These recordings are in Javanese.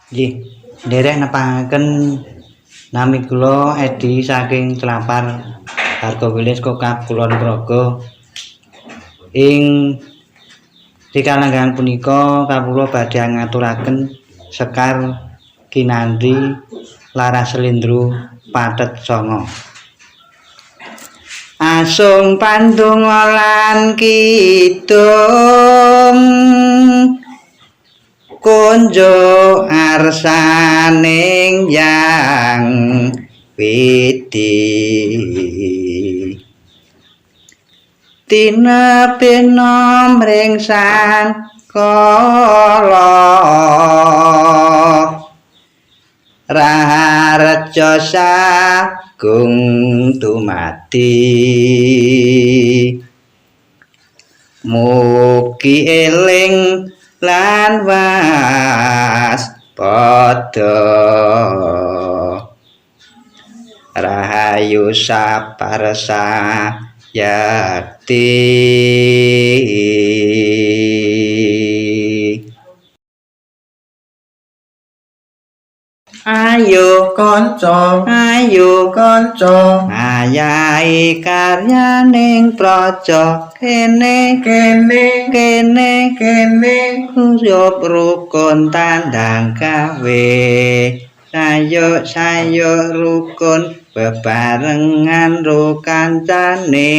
Nggih, nderek nepangaken nami kula Edi saking Clapar Hargowilis Kokab Kulon Progo. Ing rikalenggahan punika kawula badhe ngaturaken sekar kinanthi laras slendro pathet sanga. Asung pandonga lan kidung kunjuk arsaning Yang Widi tinepina mring sang kala raharja sagung dumadi mugi eling lan waspada rahayu saparsa yakti. Ayo kanca, ayo kanca, ngayahi karyaning praja kene kene kene kene kuyup rukun tandang gawe sayuk sayuk rukun bebarengan ro kancane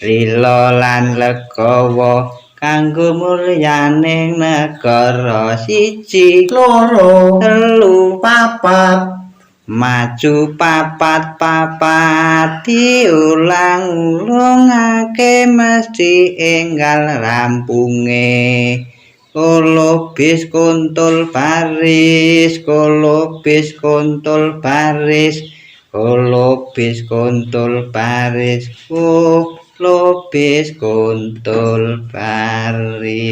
lila lan legawa kanggo mulyaning negara siji loro telu papat maju papat papat diulang-ulungake mesti enggal rampunge kolobis kuntul baris kolobis kuntul baris kolobis kuntul baris kolobis kuntul baris.